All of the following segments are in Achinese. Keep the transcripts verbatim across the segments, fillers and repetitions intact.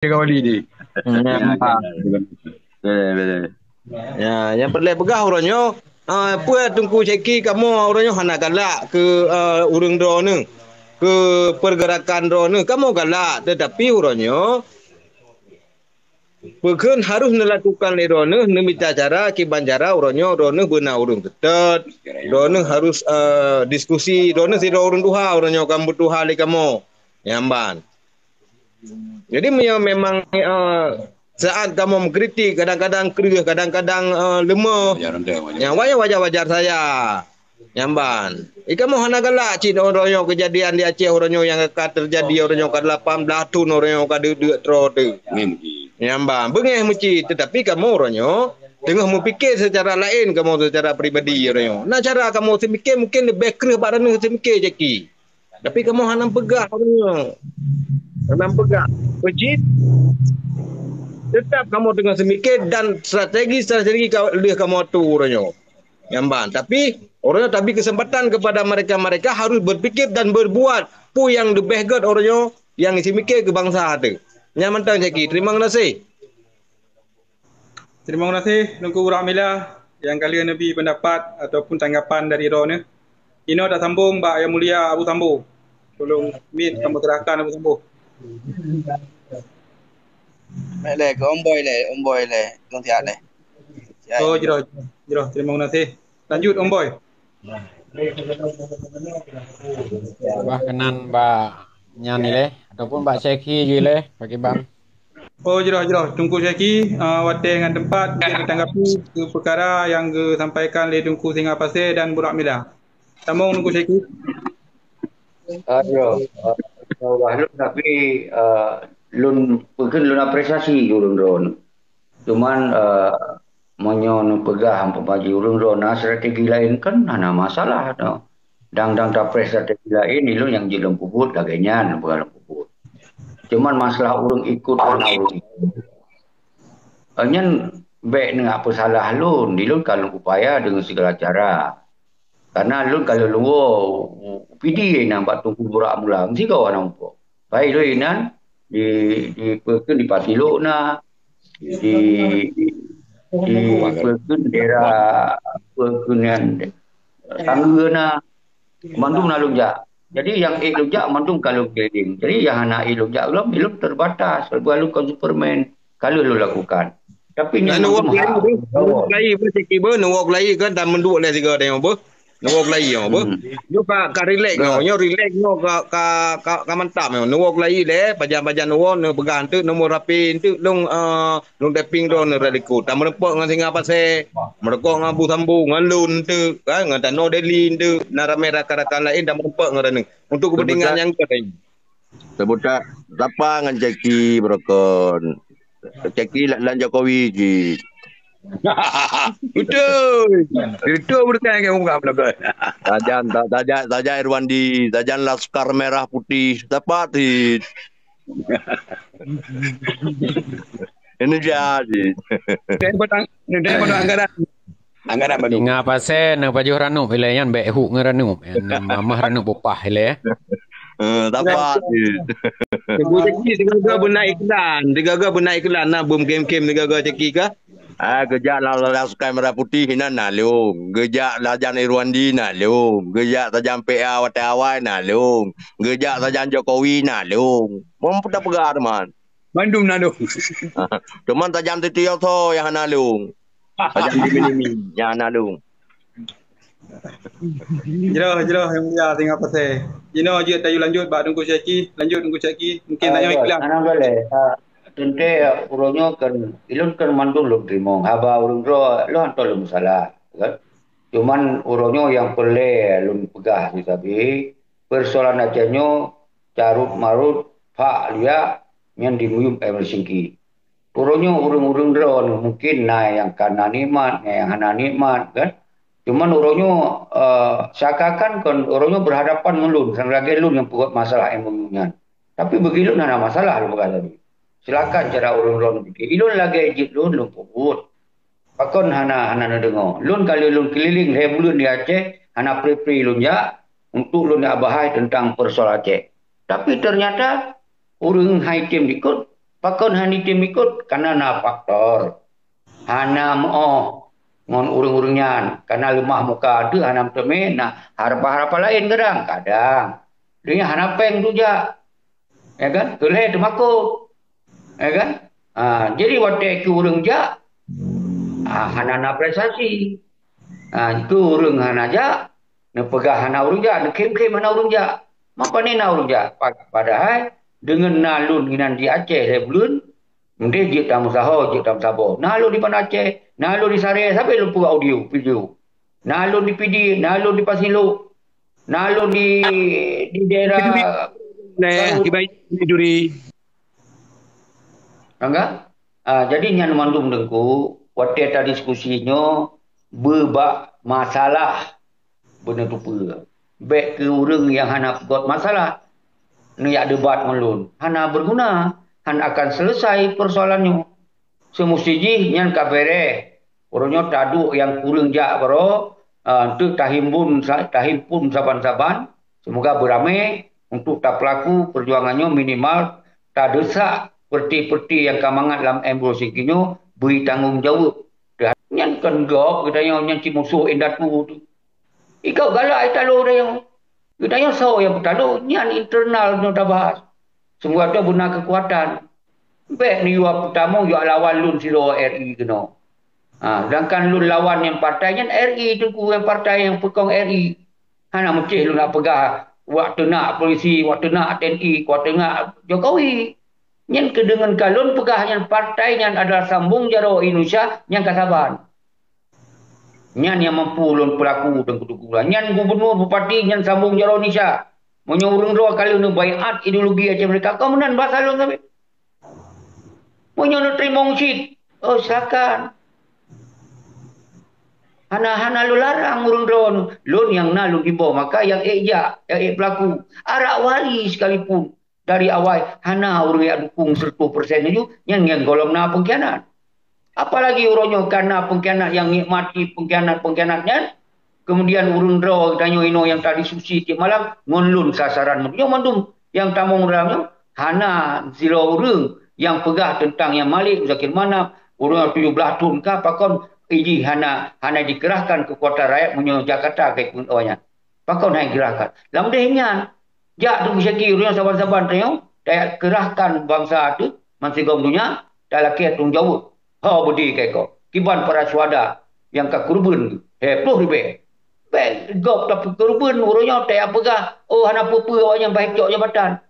Kawali di. Hmm, ya. Boleh, boleh. Ya, nyang peureulée peugah uroe nyoe, ah, peue Teungku Syeki kamoe uroe nyoe hana galak keu, ah, ureuëng droeneuh, keu pergerakan droeneuh. Kamoe galak, tetapi uroe nyoe peukheun harus neulakukan lé droeneuh, neumita cara, kiban cara uroe nyoe droeneuh beuna ureuëng teutet, droeneuh harus, eh, diskusi, droeneuh sidroe ureuëng tuha uroe nyoe ka meutuha lé kamoe. Nyang ban. Jadi meunyoe memang, eh, saat kamoe mengkritik, kadang-kadang kreueh, kadang-kadang, eh, leumoh, nyang wajar, wajar saja. Nyang ban. Ikamoe hana galak cit uroe nyoe kejadian di Aceh uroe nyoe nyang ka terjadi uroe nyoe ka lapan belas thon uroe nyoe ka deuk-deuk troe teuh. Nyang ban. Beungéh meucit, tetapi kamoe uroe nyoe teungoh meupiké secara laén kamoe secara pribadi uroe nyoe. Na cara kamoe seumiké mungkin leubeh kreueh bak droeneuh seumiké Jaki. Tapi kamoe hana peugah uroe nyoe. Hana peugah. Meucit tetap kamoe teungoh seumiké dan strategi-strategi ka lheueh kamoe atu uroe nyoe. Nyang ban. Tapi, uroe nyoe tabi kesempatan kepada mereka-mereka harus berpikir dan berbuat peue nyang leubeh gét uroe nyoe nyang seumiké keu bansa teuh. Nyan mantong Jaki. Terima kasih. Terima kasih Teungku Burak Mila nyang ka lheueh neubi pendapat ataupun tanggapan dari droeneuh. Inoe tasambong bak Yang Mulia Abu Sambo. Tolong mic kamoe serahkan Abu Sambo. Baik lé, keu Om Boy lé, Om Boy lé, keu siat lé. Siat. Oh, jroh, jroh. Terima kasih. Lanjut, Om Boy. Bah keunan bak nyan ilée ataupun bak Syeki ju ilée, bak Iban. Oh, jroh, jroh. Teungku Syeki, ah, watée ngon teumpat untuk ditanggapi keu peukara nyang geusampaikan lé Teungku Singa Pasé dan Burak Mila. Sambong Teungku Syeki. Ah, ya. Ah, ya, wah, lôn tapi, ah, lôn, mungkin lôn apresiasi ureuëng droeneuh. Cuman, ah, meunyoe neupeugah umpama jih ureuëng droeneuh na strategi laén kan hana masalah, no. Dang-dang tapreh strategi laén, ilôn nyang jeuet lôn peubuet lagée nyan, lôn peugah lôn peubuet. Cuman masalah ureuëng ikut hana ureuëng ikut. Ah, nyan bék neungoh peusalah lôn, ilôn ka lôn upaya deungon sigala cara. Karena lôn ka lôn woe P D A nyang bak Teungku Burak Mula, meusigoe hana muphom. Pai lôn inan di, di peue kheun di Patilok na, di, di, di peue kheun daerah peue kheun nyan, Tanggeue na, mandum na lôn jak. Jadi nyang ék lôn jak mandum ka lôn keliling. Jadi nyang hana ék lôn jak lom, lôn terbatas. Leubeh lôn kon Superman, ka lheueh lôn lakukan. Tapi nyan mandum hak. Neuwoe keulayi beuh, Syeki beuh, neuwoe keulayi kan dan meuduek lé sigoe tanyoe beuh. Neuwoe keulayi nyoe beuh. Hmm. Nyoe ka, ka rilek nyoe, nyoe rilek nyoe ka, ka, ka, ka mantap nyoe. Neuwoe keulayi lé, pajan-pajan neuwoe, neupeugah enteuk, neuwoe rapi enteuk, lôn, eh, lôn typing droeneuh dari likot. Tameureumpok ngon Singa Pasé, meureumpok ngon Abu Sambu, ngon lôn enteuk, kan, ngon Tanoh Deli enteuk, na ramé rakan-rakan laén tameureumpok ngon droeneuh. Untuk kepentingan nyang gét. Seubutak sapa ngon Jaki beurokon? Jaki lam Jokowi jih. Beutôi. Beutôi bukan ke muka beulagoi. Sajan, ta-, sajan, sajan Irwandi, sajan Laskar Merah Putih. Sapa ti? Ini jadi. Dia potong, dia potong anggaran. Anggaran baru. Singa Pasé neupajoh ranup ilée nyan bék huk ngon ranup. Nyan mamah ranup bupah ilée. Eh, sapa ti? Ibu Jaki sigaga beuna iklan, sigaga beuna iklan na bom kem-kem sigaga Jaki kah? Ah, geujak lam, lam, lam sukai merah putih inan na lôn. Geujak sajan Irwandi na lôn. Geujak sajan P A watée awai na lôn. Geujak sajan Jokowi na lôn. Mun peugah teuma. Mandum na lôn. Teuma sajan Titi Oto nyang hana lôn. Sajan Jimmy Limi nyang hana lôn. Jroh, jroh, Yang Mulia Singa Pasé. Jinoe jeuet tayue lanjut bak Teungku Syeki. Lanjut Teungku Syeki. Mungkin ah, tanyoe ya, iklan. Hana boleh. Ah, teuntée, ah, uroe nyoe kan, ilôn kan mandum lôn teurimong. Haba ureuëng droe, lôn hantom lôn meusalah, kan? Cuman uroe nyoe nyang peureulée lôn peugah sisabe, persoalan Aceh nyoe carut marut, phak liak, nyan dimiyueb M R Syeki. Uroe nyoe ureuëng-ureuëng droe nyoe mungkin na nyang ka na nikmat, na nyang hana nikmat, kan? Cuman uroe nyoe, eh, seakan-akan kon uroe nyoe berhadapan ngon lôn, sang lagée lôn nyang peubuet masalah M O U nyan. Tapi bagi lôn hana masalah lôn peugah tadi. Silakan cara ureuëng droe nyoe pike. Ilôn lagée jeuet lôn, lôn peubuet. Pakon hana, hana neudeungoe? Lôn ka lheueh lôn keliling lhée buleuen di Aceh, hana pri-pri lôn jak untuk lôn jak bahai teuntang persoalan Aceh. Tapi ternyata ureuëng hai tem likot Pakon hana jitem ikot? Karena na faktor. Hana meu'oh ngon ureuëng-ureuëng nyan, karena leumah muka teuh hana meuteumé, na harapan-harapan laén kadang, kadang. Donya hana péng tu jak. Ya kan? Keu lhée teumakot. Ya kan? Ha, jadi watée keu ureuëng jak, ha, hana na prestasi. Ha, keu ureuëng hana jak, neupeugah hana ureuëng jak, neukhém-khém hana ureuëng jak. Mapa na ureuëng jak? Pa-, padahai deungon na lôn inan di Aceh lhée buleuen, mendeh jeuet tameusaho, jeuet tameusaboh. Na lôn di Banda Aceh, na lôn di Saré, sabe lôn peugah audio, video. Na lôn di Pidie, na lôn di Pasilok, na lôn di, di daerah Nah, Garut. Ibai di Duri. Angga? Ah, jadi nyan mandum Teungku, watée tadiskusi nyoe beubak masalah beuneutupeue. Bék keu ureuëng nyang hana peugöt masalah, neuyak debat ngon lôn. Hana beuguna, hana akan selesai persoalan nyoe. Seumusti jih nyan ka béreh. Uroe nyoe taduek nyang kureueng jak baroe, ah, teuk tahimbun sa-, tahimpun saban-saban. Seumoga beuramé untuk tapeulaku peujuangan nyoe, minimal tadesak peureuté-peureuté nyang ka mangat lam M dua puluh nyoe bri tanggong jaweueb. Nyan kon gob geutanyoe, nyan cit musoh indatu tu. Ikau galak italo tanyoe. Geutanyoe soe nyang peutalo, nyan internal nyoe tabahas. Seumoga tu beuna keukuatan. Bék neuyue peutamong jak lawan lôn sidroe R I keunoe. Ha, sedangkan lôn lawan nyang partai nyan R I, Teungku, nyang partai nyang peukong R I. Hana meucéh lôn nak peugah wak teunak polisi, wak teunak T N I, wak teunak Jokowi. Nyan keudeungon ka lôn peugah nyan partai nyan adalah sambong jaroe Indonesia nyang ka saban. Nyan nyang mampu lôn peulaku dan kutu-kutu. Nyan gubunur, bupati, nyan sambong jaroe Indonesia. Meunyoe ureuëng droe ka lheueh neubaiat ideologi Aceh Merdeka, ka meunan basa lôn sabe. Meunyoe neuteurimong cit, oh, silakan. Hana, hana lôn larang ureuëng droe. Lôn nyang na lôn iboh, maka nyang ék jak, nyang ék peulaku. Arak wali sekalipun. Dari awai hana ureuëng nyang dukung seratus persen laju, nyan ngon gohlom na pengkhianat. Apalagi uroe nyoe ka na pengkhianat nyang nikmati pengkhianat-pengkhianat nyan, kemudian ureuëng droe tanyoe inoe nyang tadiskusi tieb malam ngon lôn sasaran. Nyoe mandum nyang tamong dalam nyoe hana sidroe ureuëng nyang peugah teuntang nyang Malik Muzakir Manaf, ureuëng tujoh blaih thon ka pakon iji hana, hana dikerahkan keukuatan rakyat meunyoe Jakarta ka ikut awaknyan. Pakon hai geurakan? Lam deh nyan, jak tu syaki ureuëng saban-saban tanyoe, takerahkan bansa tu, mansigom donya, talakée tanggung jaweueb. Ho beudé ka iko. Kiban para syuhada nyang ka keureubeuen, he ploh ribée. Bék gob tapeukeureubeuen uroe nyoe, tayak peugah, oh, hana peue-peue awaknyan bah cok jabatan.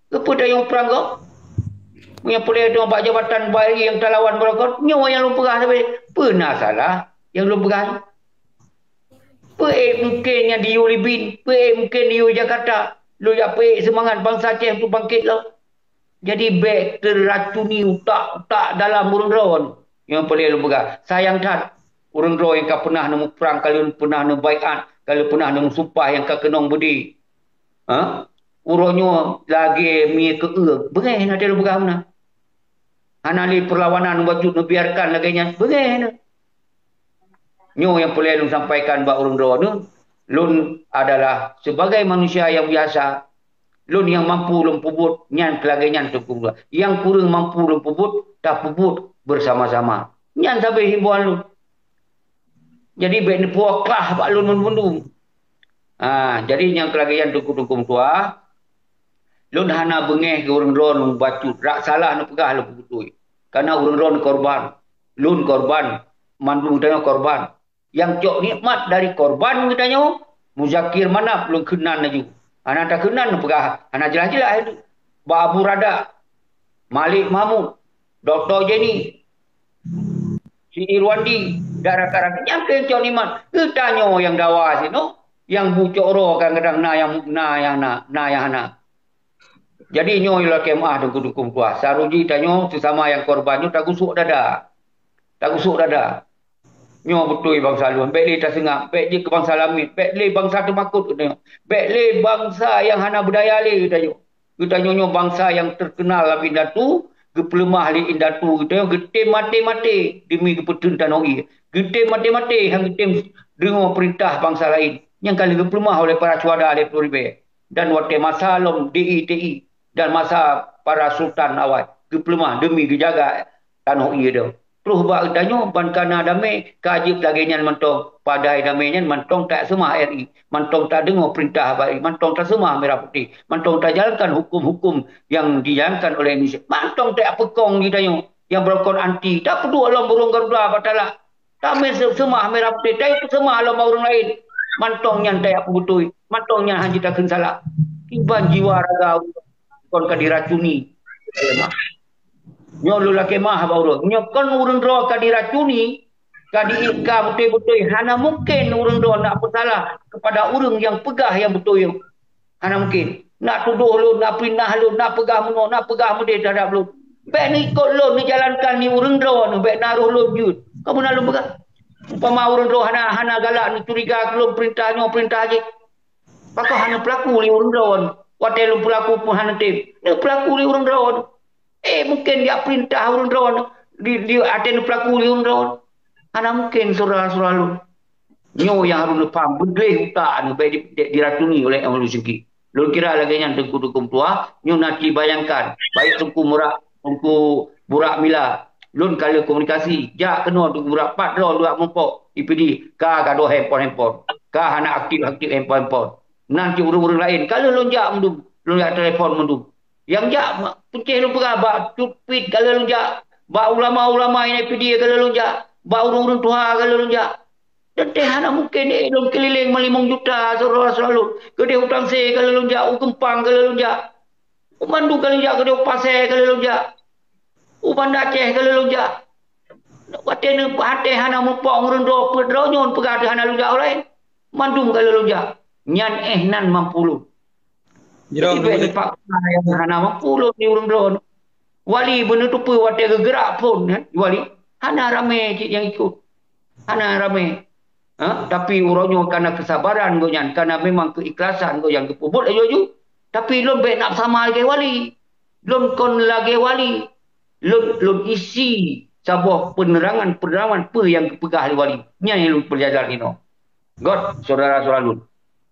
Keupeue tanyoe prang gob? Meunyoe peulée tanyoe bak jabatan bari nyang talawan beurokot, nyoe nyang lôn peugah sabe. Peue na salah nyang lôn peugah? Peu-ék mungken nyang diyue lé bin, peu-ék mungken diyue Jakarta. Lôn jak peu-ék seumangat bansa Aceh untuk bangkét lom. Jadi bék teuracuni utak-utak dalam ureuëng droe. Nyang peulée lôn peugah, sayang that, ureuëng droe nyang ka peunah neumuprang, ka lheueh peunah neubaiat, ka lheueh peunah neumusumpah nyang ka keunong beudé. Ha? Uroe nyoe lagée mie keu-eu, beungéh na lôn peugah meunan. Hana lé peurlawanan bacut neubiarkan lagée nyan, beungéh na. Nyoe nyang peulée lôn sampaikan bak ureuëng droeneuh, lôn adalah sibagai manusia nyang biasa, lôn nyang mampu lôn peubuet nyan keu lagée nyan teupeubuet. Nyang kureueng mampu lôn peubuet, tapeubuet beusama-sama. Nyan sabe himbauan lôn. Jadi bék neupuoh kah bak lôn mandum-mandum. Ha, jadi nyang keu lagée nyan teungku-teungku meutuah, lôn hana beungéh keu ureuëng droeneuh bacut, rak salah neupeugah lôn peubeutôi. Karena ureuëng droeneuh korban, lôn korban, mandum geutanyoe korban. Nyang cok nikmat dari korban geutanyoe, Muzakir Manaf lôn keunan laju. Hana takeunan peugah, hana jeulaih-jeulaih tu. Bak Abu Rada, Malik Mahmud, Doktor Jenny, si Irwandi, dan rakan-rakan nyang keu cok nikmat. Geutanyoe nyang dawa sinoe, nyang bucok roh kadang-kadang na nyang, na nyang na, na nyang hana. Jadi nyoe ialah kemah dukung-dukung tuah. Saruji tanyoe sesama nyang korban nyoe tagusok dada. Tagusok dada. Nyoe beutôi bansa lôn, bék lé taseungap, bék jeuet keu bansa lamiet, bék lé bansa teumakot geutanyoe. Bék lé bansa nyang hana beudaya lé geutanyoe. Geutanyoe nyoe bansa nyang teukeunal lam indatu, geupeuleumah lé indatu geutanyoe, geutem maté-maté demi geupeutheun tanoh ié. Geutem maté-maté han geutem deungoe peurintah bansa laén nyang ka lheueh geupeuleumah oleh para syuhada lhée ploh ribée. Dan watée masa lom D I T I dan masa para sultan awai, geupeuleumah demi geujaga tanoh ie dong. Troh bak geutanyoe ban kana damé ka jeuet lagée nyan mantong, padahai damé nyan mantong taseumah R I, mantong tadeungoe peurintah bak R I, mantong taseumah merah putih, mantong tajalankan huköm-huköm nyang dijalankan oleh Indonesia, mantong tapeukong geutanyoe nyang beurokon anti, tapeuduek lom burông Garuda bak talak. Tamé se-, seumah merah putih, tapi peuseumah lom bak ureuëng laén. Mantong nyan tajak peubeutôi, mantong nyan hana jitakheun salah. Kiban jiwa raga ureuëng kon ka diracuni. Nyoe lôn lakée meu'ah bak ureuëng. Nyoe kon ureuëng droe ka diracuni, ka di-, ka beutôi-beutôi hana mungken ureuëng droe nak peusalah kepada ureuëng nyang peugah nyang beutôi. Hana mungken. Nak tudoh lôn, nak fitnah lôn, nak peugah meunoe, nak peugah meudeh teuhadap lôn. Bék neuikot lôn, neujalankan ni ureuëng droe nyoe, bék na roh lôn jeuet. Ka beuna lôn peugah. Umpama ureuëng droe hana, hana galak neucuriga keu lôn peurintah nyoe, peurintah jih. Pakon hana peulaku lé ureuëng droe nyoe. Watée lôn peulaku pun hana tem. Neupeulaku lé ureuëng droe nyoe. Eh, mungken jak peurintah ureuëng droe nyoe, di, di até neupeulaku lé ureuëng droe nyoe. Hana mungken syedara-syedara lôn. Nyoe nyang harôh neupaham, beudeh utak nyoe bék di, di, diracuni oleh Ahmad Syuki. Lôn kira lagée nyan Teungku-teungku meutuah, nyoe na ci bayangkan, baik Teungku Murak, Teungku Burak Mila, lôn ka lheueh komunikasi, jak keunoe Teungku Burak, pat droe duek meurumpok di Pidie, ka gadoh handphone-handphone, ka hana aktif-aktif handphone-handphone. Nan cit ureuëng-ureuëng laén, ka lheueh lôn jak mandum, lôn jak telepon mandum. Nyang jak ma-, peuncéh lôn peugah bak Cut Pit ka lheueh lôn jak, bak ulama-ulama nyang P D I ka lheueh lôn jak, bak ureuëng-ureuëng tuha ka lheueh lôn jak. Dan teuh hana mungken, eh, lôn keulileng meulimong juta syedara-syedara lôn. Keudeh u Tangse ka lheueh lôn jak, u Geumpang ka lheueh lôn jak. U Bandung ka lheueh lôn jak, keudeh u Pasè ka lheueh lôn jak. U Banda Aceh ka lheueh lôn jak. Watée neupatéh hana mupok ureuëng droe peuet droe nyoe peugah teuh hana lôn jak u laén. Mandum ka lheueh lôn jak. Nyan eh nan mampu lôn. Jadi, bék dipaksa nyang hana mampu lôn di ureuëng droe. Wali beuneuteupeu watée geugeurak phon, eh, wali, hana ramé cit nyang ikot. Hana ramé. Ha? Tapi uroe nyoe kana keusabaran gobnyan, kana memang keuikhlasan gobnyan geupeubuet laju-laju. Tapi lôn bék nak sama lagée wali. Lôn kon lagée wali. Lôn, lôn isi saboh peunerangan-peunerangan peue nyang geupeugah lé wali. Nyan nyang lôn peujajan inoe. Göt, syedara-syedara lôn.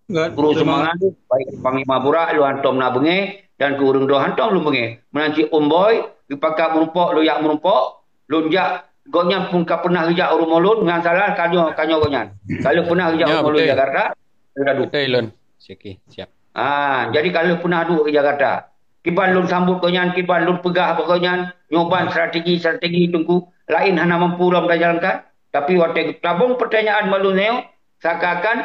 Göt, kru seumangat, baik Panglima Burak lôn hantom na beungéh, dan keu ureuëng droe hantom lôn beungéh. Meunan cit Om Boy, geupakat meurumpok, lôn jak meurumpok, lôn jak, gobnyan pun ka peunah geujak u rumoh lôn, nyan salah, ka nyoe, ka nyoe gobnyan. Ka lheueh peunah geujak u rumoh lôn Jakarta, lôn adu. Beutôi lôn. Syeki, siap. Ah, jadi ka lheueh peunah duek di Jakarta. Kiban lôn sambot gobnyan, kiban lôn peugah bak gobnyan, nyoe ban strategi-strategi Teungku, laén hana mampu lom tajalankan. Tapi watée geutabong peutanyaan bak lôn nyoe, seakan-akan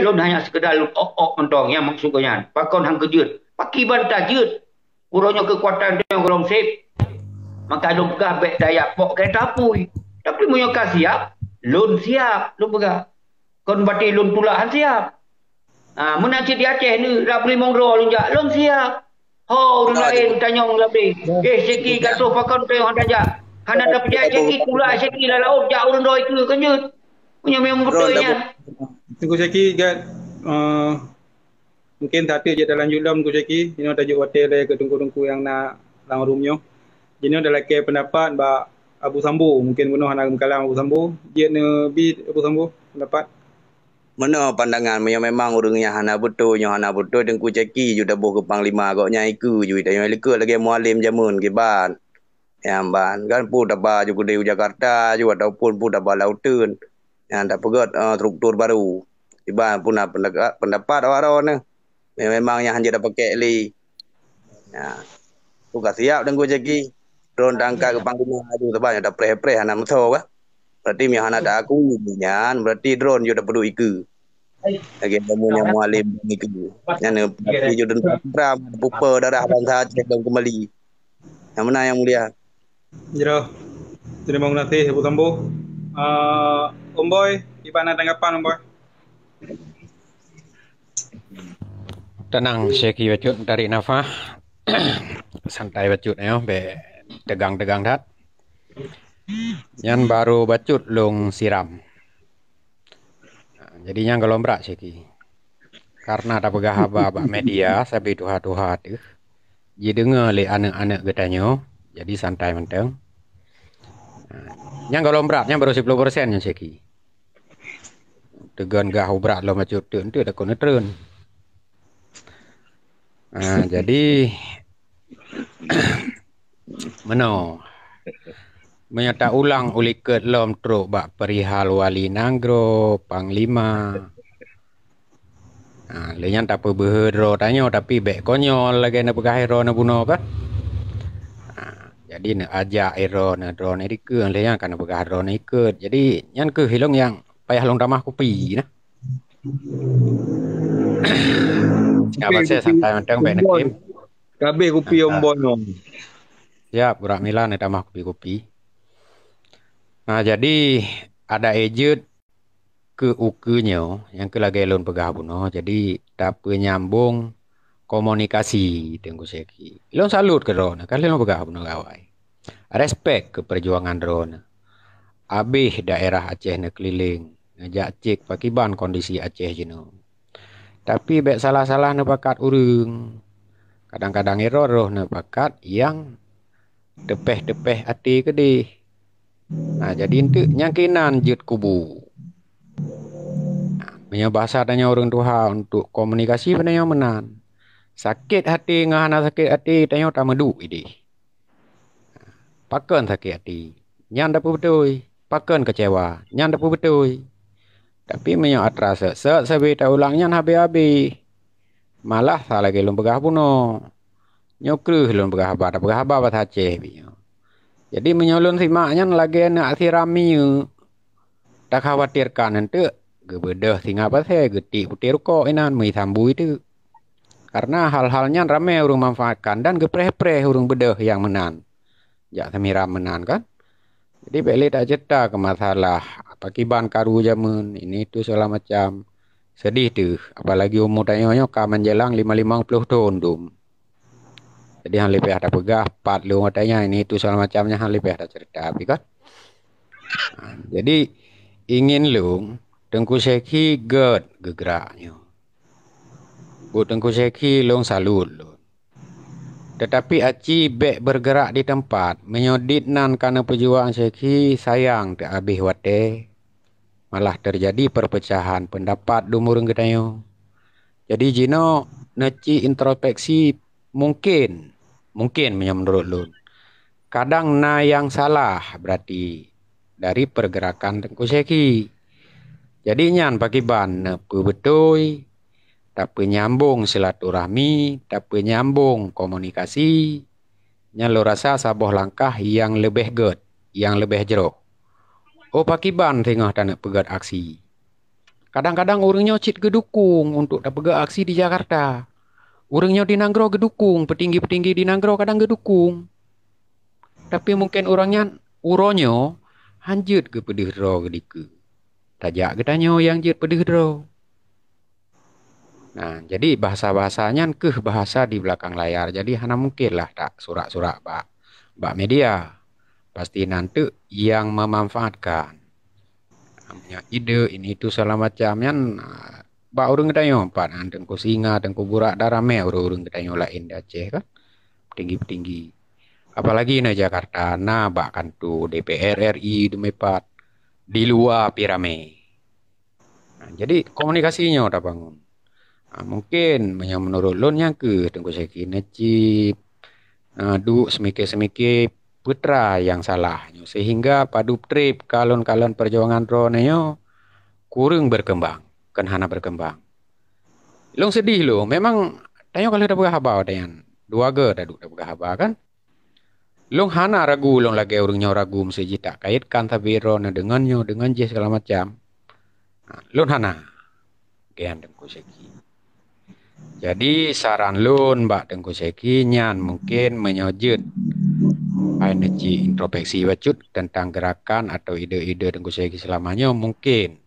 lôn hanya sekedar lôn ok-ok mantong, nyang maksud gobnyan. Pakon han keujeuet? Pakiban tajeuet? Uroe nyoe keukuatan tanyoe gohlom sép. Maka lôn peugah bék tajak pok keu tapui. Tapi meunyoe ka siap, lôn siap, lôn peugah. Kon berarti lôn tulak han siap. Ha, meunan cit di Aceh ni, lam limong droe lôn jak, lôn siap. Ho, ureuëng laén tanyong lam deh. Eh, Syeki ka troh pakon teuh han tajak. Hana tapeujak Syeki, tulak Syeki lam laôt jak ureuëng droe keue keujeuet. Meunyoe memang beutôi nyan. Teungku Syeki, gét, eh, mungkin that jeuet talanjut lom Teungku Syeki, inoe tajok watée lé keu teungku-teungku nyang na lam room nyoe. Jinoe talakée peundapat bak Abu Sambo, mungkin bunoe hana geumeukalam Abu Sambo. Jeuet neubi Abu Sambo peundapat. Meunoe pandangan, meunyoe memang ureuëng nyan hana beutôi, nyoe hana beutôi, Teungku Syeki ju taboh keu panglima gobnyan ikeue ju, tanyoe likot lagée Mualem jameun kiban. Nyang ban, kan peue taba ju keudeh u Jakarta ju ataupun peue taba lam uteuen. Nyang tapeugét, eh, struktur baru. Kiban peue na pendapat, pendapat awak droeneuh. Memang nyan han jeuet tapakék lé. Nah, tu ka siap Teungku Syeki. Droen taangkat keu panglima laju, sabab nyoe tapreh-preh hana meusoe kah. Berarti meunyoe hana taakui nyan, berarti droen jeuet tapeuduek ikeue. Lagée kamoe nyang Mualem ikeue. Nyan berarti jeuet teuntara pupe darah bansa Aceh lom keumbali. Nyang meunan, Yang Mulia. Jroh. Terima kasih, Abu Sambo. Ah, Om Boy, kiban na tanggapan, Om Boy? Teunang, Syeki bacut tarék nafah. Santai bacut, nyoe, bék tegang-tegang that. Nyan barô bacut lôn siram. Nah, jadi nyan gohlom brat Syeki. Karena tapeugah haba bak media sabe tuha-tuha teuh, jideungoe lé aneuk-aneuk geutanyoe, jadi santai mantong. Nah, nyan gohlom brat, nyan barô siploh persen nyan Syeki. Teugon gah ubrat lom bacut teuk, enteuk takot neutreun. Ah, jadi, Meunoe. Meunyoe ta ulang ulikot lom trok bak perihal wali nanggroe, panglima. Ha, lé nyan tapeubeuhe droe tanyoe, tapi bék konyol lagée neupeugah droe neubunoe kan. Ha, jadi neuajak droe neu droe neu dikeue, lé nyan ka neupeugah droe neu ikot. Jadi nyan keuh ilong nyang payah lôn tamah kupi nah. Singkat pasai santai mantong bék neukim. Kabeh kupi ombon nyoe. Siap, urak mila neutamah kupi-kupi. Nah, jadi ada ejut keu ukeue nyoe nyang keu lagée lôn peugah bunoe. Jadi tapeunyambong komunikasi Teungku Syeki. Lôn salut keu droeneuh, kan lôn peugah bunoe gawai. Respek keu perjuangan droeneuh. Abéh daerah Aceh neukeulileng, neujak cek pakiban kondisi Aceh jinoe. Tapi bék salah-salah neupakat ureuëng. Kadang-kadang droe neupakat nyang teupeh-teupeh até keudeh. Nah, jadi enteuk nyang keunan jeuet kubu. Nah, meunyoe bahasa tanyoe ureuëng tuha untuk komunikasi pih tanyoe meunan. Sakét até ngon hana sakét até tanyoe tameuduek ideh. Pakon sakét até? Nyan dapeubeutôi. Pakon keucewa? Nyan dapeubeutôi. Tapi meunyoe atra sot-sot sabe taulang nyan habéh-habéh. Malah sa lagée lôn peugah bunoe. Nyoe kreueh lôn peugah haba, tapeugah haba basa Aceh bit nyoe. Jadi meunyoe lôn simak nyan lagée aneuk siram minyeuk. Takhawatirkan enteuk geubeudôh singa pasé, geutik putéh rukok inan meuisambu itu. Karena hal-hal nyan ramé ureuëng manfaatkan dan geupreh-preh ureuëng beudôh nyang meunan. Jak seumiram meunan kan. Jadi bék lé taceurita keu masalah pakiban karu jameun, ini itu segala macam. Sedih teuh, apalagi umu tanyoe nyoe ka menjelang lima lima puluh thon dum. Jadi hana lé payah tapeugah pat lôn watée nyan, ini itu segala macam nyan hana lé payah taceurita pih kan. Ha, jadi ingin lôn Teungku Syeki gét geugrak nyoe. Buet Teungku Syeki lôn salut lôn. Tetapi aci bék bergerak di tempat. Meunyoe dit nan ka neupeujuang Syeki, sayang teuhabéh watée. Malah terjadi perpecahan pendapat dum ureuëng geutanyoe. Jadi jinoe neuci introspeksi mungkin, mungkin meunyoe menurut lôn. Kadang na nyang salah berarti dari pergerakan Teungku Syeki. Jadi nyan pakiban neupeubeutôi, tapeunyambong silaturahmi, tapeunyambong komunikasi, nyan lôn rasa saboh langkah nyang leubeh gét, nyang leubeh jroh. Oh pakiban singoh taneuk peugét aksi. Kadang-kadang ureuëng nyoe cit geudukung untuk tapeugét aksi di Jakarta. Ureuëng nyoe di nanggroe geudukung, peutinggi-peutinggi di nanggroe kadang geudukung. Tapi mungkin ureuëng nyan uroe nyoe hanjeuet geupeudeuh droe geudikeue. Tajak geutanyoe nyang jeuet peudeuh droe. Nah, jadi bahasa-bahasa nyan keuh bahasa di belakang layar. Jadi hana mungkin lah tak surak-surak bak bak media. Pasti nan teuk nyang memanfaatkan. Namanya ide ini itu segala macam nyan, ah, bak ureuëng geutanyoe empat, ah, Teungku Singa, Teungku Burak, dan ramé ureuëng-ureuëng geutanyoe laén di Aceh kan. Tinggi-tinggi. Apalagi na Jakarta, na bak kantor D P R R I dumai pat. Di luwa pi ramé. Ha, jadi komunikasi nyoe tabangun. Ha, mungkin meunyoe menurut lôn nyang keuh Teungku Syeki neucit, ha, duek seumiké-seumiké peutra nyang salah nyoe sehingga padub treb kalon-kalon perjuangan droeneuh nyoe kureueng berkembang, kon hana berkembang. Lôn sedih lôn, memang tanyoe ka lheueh tapeugah haba watée nyan. Dua go taduek tapeugah haba kan? Lôn hana ragu lôn lagée ureuëng nyoe ragu meuseuji tak kaitkan sabe droeneuh deungon nyoe, deungon jih segala macam. Ha, lôn hana. Gen Teungku Syeki. Jadi saran lôn bak Teungku Syeki nyan mungkin meunyoe jeuet hai neuci introspeksi bacut tentang gerakan atau ide-ide Teungku Syeki selama nyoe mungkin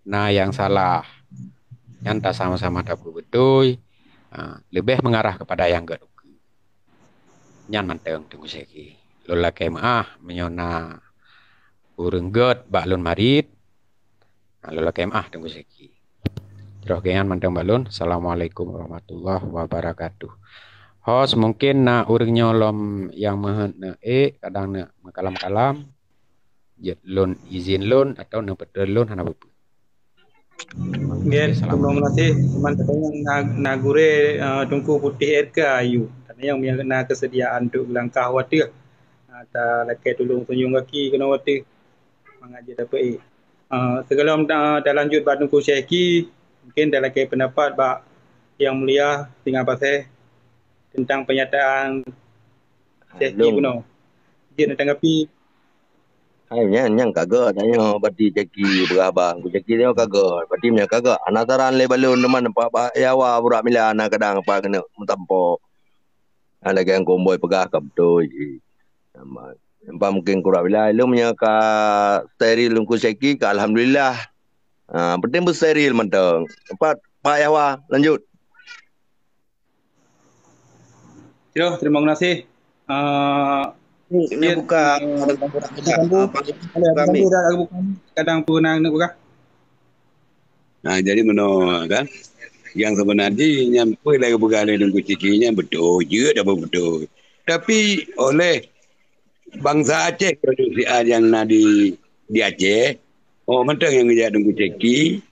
na nyang salah. Nyan tasama-sama tapeubeutôi, ha, leubeh mengarah kepada nyang gét ukeue. Nyan mantong Teungku Syeki. Lôn lakée meuáh meunyoe na ureuëng gét bak lôn marit. Ha, lôn lakée meuáh Teungku Syeki. Troh geuh nyan mantong bak lôn. Assalamualaikum warahmatullahi wabarakatuh. Host, mungkin na ureuëng nyoe lom nyang meuheuet neuék, kadang neuk meukalam-kalam. Jeuet lôn izin lôn atau neupeutrön lôn hana peue-peue. Nggih, terima kasih. Teman katanya na, na gurée, eh, Teungku Putéh R K Ayu. Katanya nyang na kesediaan untuk geulangkah watée. Talakée tulông senyum gaki keunoe watée mangat jeuet dapeuék. Ah, sigohlom ta-, talanjut bak Teungku Syeki, mungkin talakée peundapat bak Yang Mulia Singa Pasé teuntang peunyataan Syeki keunoe. Jeuet neutanggapi. Hai, nyan, nyan ka gét tanyoe, berarti Syeki peugah bang. Syeki nyoe ka gét. Berarti meunyoe ka gét, hana saran lé balon teuma nampak bak Yawa burak mila na kadang apa keuneuk meutampo. Hana lagée nyang Komboi peugah ka beutôi jih. Nampak mungkin kurang bila ilong meunyoe ka steril Teungku Syeki ka alhamdulillah. Ha, penting beusteril mantong. Empat, Pak Yawa, lanjut. Yo, terima kasih. Ah, Ni, ni buka, ah, buka, buka, buka, buka mic. Kadang pun nak buka. Ha, jadi meunoe kan. Yang sebenar jih nyan peue lagée peugah lé Teungku Syeki nyan beutôi, jeuet apa beutôi. Tapi oleh bansa Aceh produksi A nyang na di, di Aceh, oh mantong nyang geujak Teungku Syeki,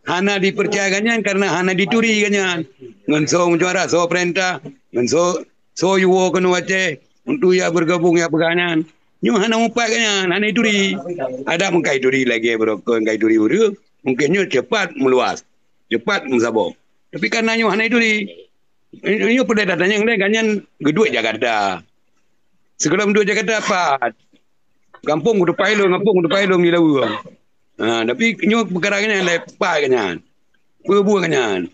hana dipercaya gobnyan karena hana dituri gobnyan. Ngon soe meusyuara, soe peurintah, ngon soe, soe yuwoe keunoe Aceh untuk ya bergabung ya peugah nyan. Nyoe hana mupat gobnyan, hana dituri. Adak meukai turi lagée beurokon, kai turi ureuëng, mungkin nyoe cepat meuluas, cepat meusaboh. Tapi karena nyoe hana dituri. Nyoe peudeh datang nyang deh gobnyan geuduek Jakarta. Sigohlom duek Jakarta pat. Gampông kutupai lôn, gampông kutupai lôn di Laweue. Ha, tapi nyoe peukara nyan lé pat gobnyan. Peue buet gobnyan.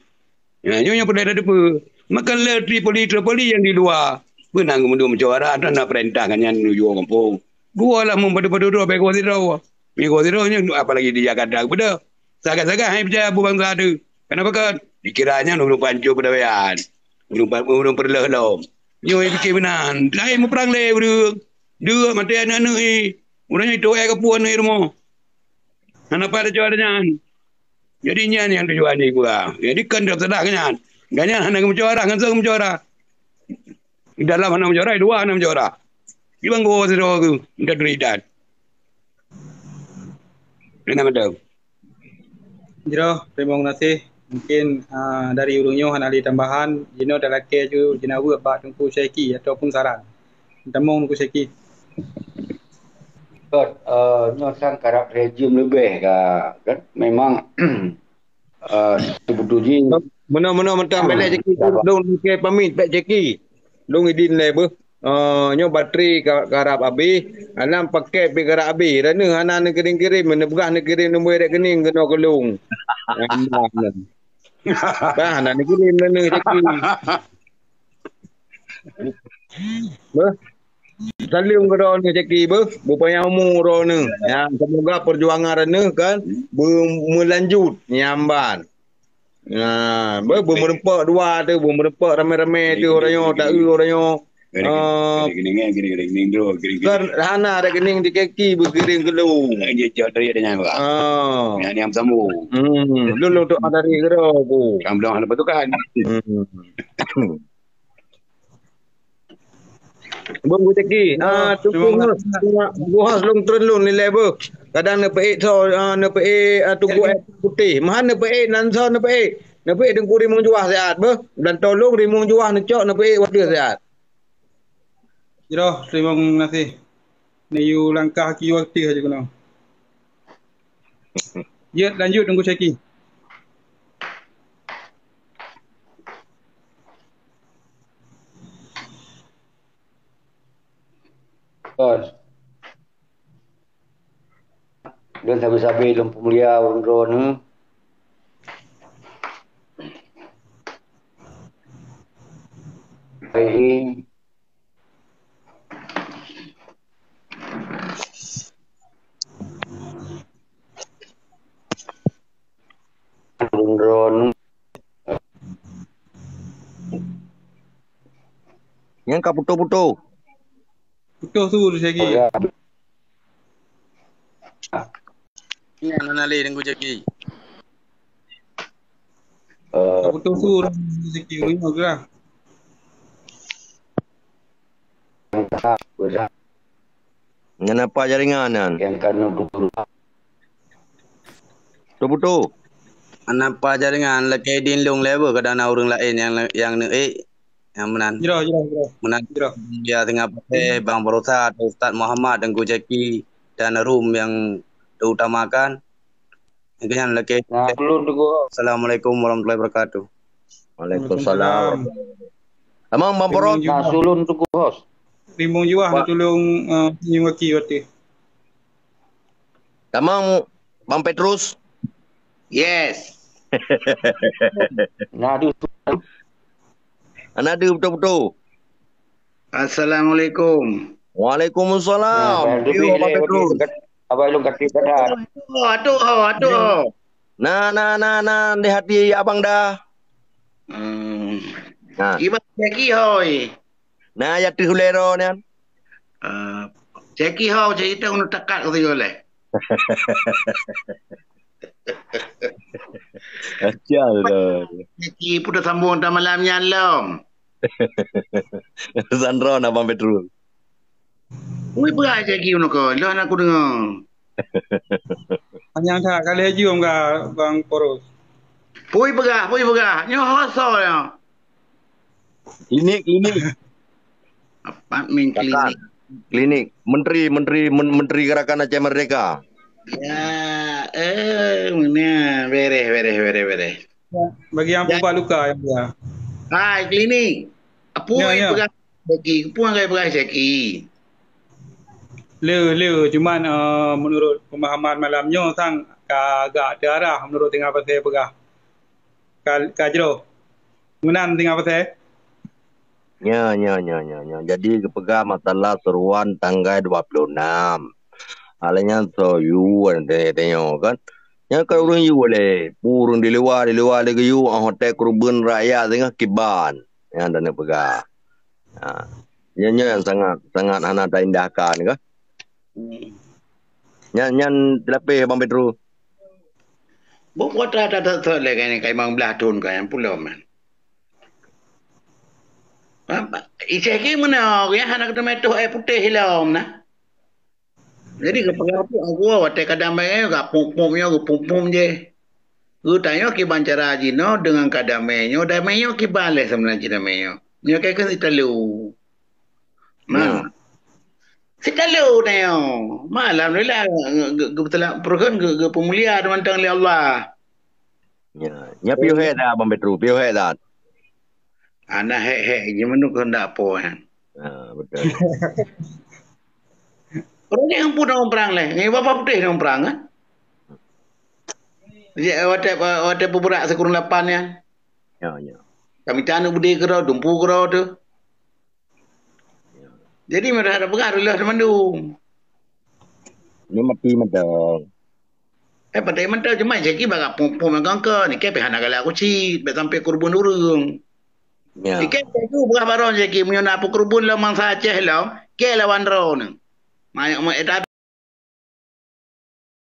Ya, nyoe nyang peudeh tateupeue. Maka lé Tripoli, Tripoli nyang di luwa. Peue na geumeudua meusyuara, na peurintah gobnyan menuju gampông. Geuwoe lah meupadub-padub droe, bèk geuwoe sidroe. Meugoe sidroe nyoe apalagi di Jakarta geupeudeh. Sagai-sagai hai peucaya bu bansa teuh. Kenapa kan? Dikira nyan ureuëng pancôh peudawaian. Ureuëng pa-, ureuëng peureuloh lom. Nyoe pike meunan. Laén muprang lé ureuëng. Deuek maté aneuëk-aneuëk i. Ureuëng nyoe itu eh kapuan i rumoh. Hana pada cuaca nyan. Jadi nyan nyang tujuan ni gua. Jadi kan dah salah nyan. Gobnyan hana meucuara, ngon soe meucuara. Di dalam hana meucuara, di luwa hana meucuara. Di bangko sidroe geuh, minta turidan. Kena mantong. Jroh, terima kasih. Mungkin, ah, dari ureuëng nyoe hana lé tambahan, jinoe talakée ju jinaweuk bak Teungku Syeki ataupun saran. Tamong Teungku Syeki. Kot, eh, nyoe sang karab rejim leubeh ka, kan? Memang, eh, sebetul jih. Meunoe-meunoe mantong beleh Syeki, lôn ke pamit bèk Syeki. Lôn idin lé beuh. Eh, nyoe batri ka, karab abéh, alam paket pih karab abéh. Raneuk hana neukirim-kirim, neupeugah neukirim nombor rekening keunoe keu lôn. Bah, hana neukirim raneuk Syeki. Beuh. Saleuem keu droeneuh Syeki beuh, beupanyang umu droeneuh. Ya, semoga perjuangan droeneuh kan beu-, meulanjut nyan ban. Nah, beu-, beumeureumpok dua tu, beumeureumpok ramé-ramé tu orang nyoe, tak eu orang nyoe. Ah, kan hana rekening di Syeki beukirim keu lôn. Ah. Yang, yang sambung. Hmm, lôn, lôn tu ada di gero ku. Yang belum ada pasukan. Hmm. Bung Guteki, ah, Teungku Hos, Teungku Hos lôn treun lôn nilai beuh. Kadang neupeuék tho, ah, neupeuék, ah, Teungku Ék Putéh. Meuhan neupeuék, nan tho neupeuék. Neupeuék Teungku Rimueng Juah siat beuh. Dan tolong Rimueng Juah neucok neupeuék watèe siat. Jroh, terima kasih. Neuyue langkah ki watèe aja keunoe. Jeuet lanjut Teungku Syeki. Kan. Dan sabe-sabe lôn peumulia ureuëng droeneuh. Baik. Nyan ka putoh-putoh. Putoh su Syeki. Oh, ya. Nyan hana lé Teungku Syeki. Eh, putoh su Syeki, uroe nyoe geurah. Nyan apa jaringan nyan? Nyang ka neututoe. Putoh-putoh. Nyan apa jaringan lakée idin lôn lé beuh, kadang na ureuëng laén nyang, nyang neuék. Nyang meunan. Jroh, jroh, jroh. Meunan. Jroh. Ya, teungoh patéh Bang Barosa, Ustaz Muhammad, Teungku Jaki, dan Rum nyang terutamakan. Nyang keu nyan lakèe. Nah, ulôn Teungku. Assalamualaikum warahmatullahi wabarakatuh. Waalaikumsalam. Tamong, Bang Poros. Nah, ulôn Teungku Hos. Rimbong Juah na tulông, eh, nyang aki watèe. Tamong, Bang Petrus. Yes. Nah, di Anak deuh beutôi-beutôi. Assalamualaikum. Waalaikumsalam. Nah, Bang Yo, Bang Petrus. Abang Long kaki kanan. Oh, aduh, oh, aduh. Nah, nah, nah, nah, di hati abang dah. Hmm. Nah. Iban Jaki hoi. Nah, ya teuh ulèe droe nyan. Ah, Jaki hoi, cerita unu takat kata yo leh. Acah lah. Jaki pun dah sambung dah malam nyan lom. Sandro na Bang Petrus. Ui, peugah Jaki unu ko, lôn aku dengar. Panyang that kali jom ka Bang Poros. Pui peugah, pui peugah. Nyoe ho soe nyoe? Klinik, klinik. Apartmen klinik. Klinik. Menteri, menteri, men-, menteri Gerakan Aceh Merdeka. Ya, eh, mana? Bereh, bereh, bereh, bereh. Bagi nyang peubat luka, ya. Hai, klinik. Apui peugah Jaki, peue nyang ka jipeugah Jaki? Le, le, cuman, eh, menurut pemahaman malam nyoe sang ka agak teuarah menurut teungoh pasai peugah. Ka, ka jroh. Meunan teungoh pasai? Nya, nya, nya, nya, nya. Jadi geupeugah masalah seruan tanggai dua puluh enam. Alai nyan soe yue teunyok kan. Nyan kan ureueng yue lé, ureueng di luwa, di luwa lé geuyue, ah, hotel keureubeuen rakyat teungoh kiban. Nyan dan peugah. Ha. Nyan, nyan sangat, sangat hana taindahkan kah? Hmm. Nyan, nyan teulapeh Bang Petrus. Buet-buet rata-rata lé kayée ka limong blaih thon ka nyang pulo man. Iseh ki meunoe, ya hana keuteumé toh air putéh ilom na. Jadi geupeugah pun Allah watée ka damai nyoe, gak pom-pom nyoe, geupom-pom jih. Geutanyoe kiban cara jinoe deungon ka damai nyoe, damai nyoe kiban lé sebenarnya damai nyoe. Nyoe kai keu sitalu. Nah. Sitalu tanyoe. Ma alhamdulillah geupeuteulah peureuheun geupeumulia mantong lé Allah. Ya, nya piôh hék that Bang Petrus, piôh hék that. Hana hék-hék, ji meunurot keuheundak Po nyan. Ha, beutôi. Ureueng nyan pun ureueng prang lé, ngon bapa putéh ureueng prang kan? Jadi watée, watée peubeurak sikureueng lapan nyan. Ya, ya. Kami tanu beudé keudroe, dumpu keudroe tu. Jadi mereka ada peugah reuloh teumandum. Ni mati mantong. Eh, padahai mantong cuma Jaki bagak pom-pom nyang kangka ni, kée pih hana galak kucit, bèk sampai keureubeuen ureueng. Ya. Ikée tu buah barong Jaki meunyoe na peukeureubeuen lom mangsa Aceh lom, kée lawan droeneuh. Mayok